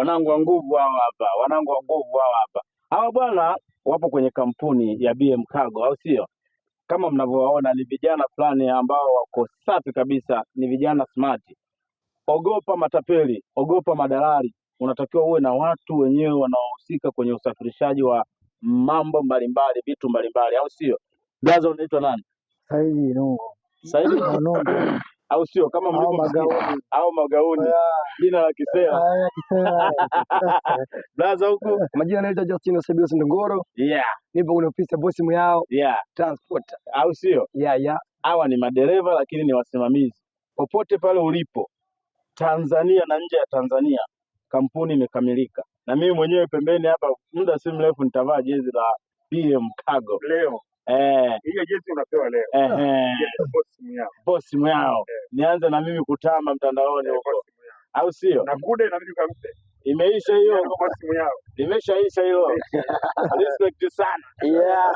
Wanangu wa nguvu hawa hapa, wanangu wa nguvu hawa hapa. Hawa bwana wapo kwenye kampuni ya BM Cargo, au sio? Kama mnavyowaona ni vijana fulani ambao wako safi kabisa, ni vijana smart. Ogopa matapeli, ogopa madalali. Unatakiwa uwe na watu wenyewe wanaohusika kwenye usafirishaji wa mambo mbalimbali, vitu mbalimbali, au sio? Blaza, unaitwa nani? Saidi Nungo. Saidi Nungo. Au sio? Kama Au mlivyomsikia Magauni. Au Magauni, jina la kisera. Ah, kisera. Blaza huku. Majina naitwa Justin Osebius Ndongoro. Nipo kwenye ofisi ya bosi Muyao Transport. Au sio? Yeah. Hawa ni madereva lakini ni wasimamizi. Popote pale ulipo Tanzania na nje ya Tanzania, kampuni imekamilika. Na mimi mwenyewe pembeni hapa, muda si mrefu nitavaa jezi la BM Cargo. Leo. Eh. Hiyo jezi unapewa leo. Bosi Muyao. Bosi Muyao. Nianze na mimi kutamba mtandaoni huko. Bosi Muyao. Au sio? Na kude inabidi ukampe. Imeisha hiyo. Bosi Muyao. Limeshaisha hilo. Respect sana. Yeah.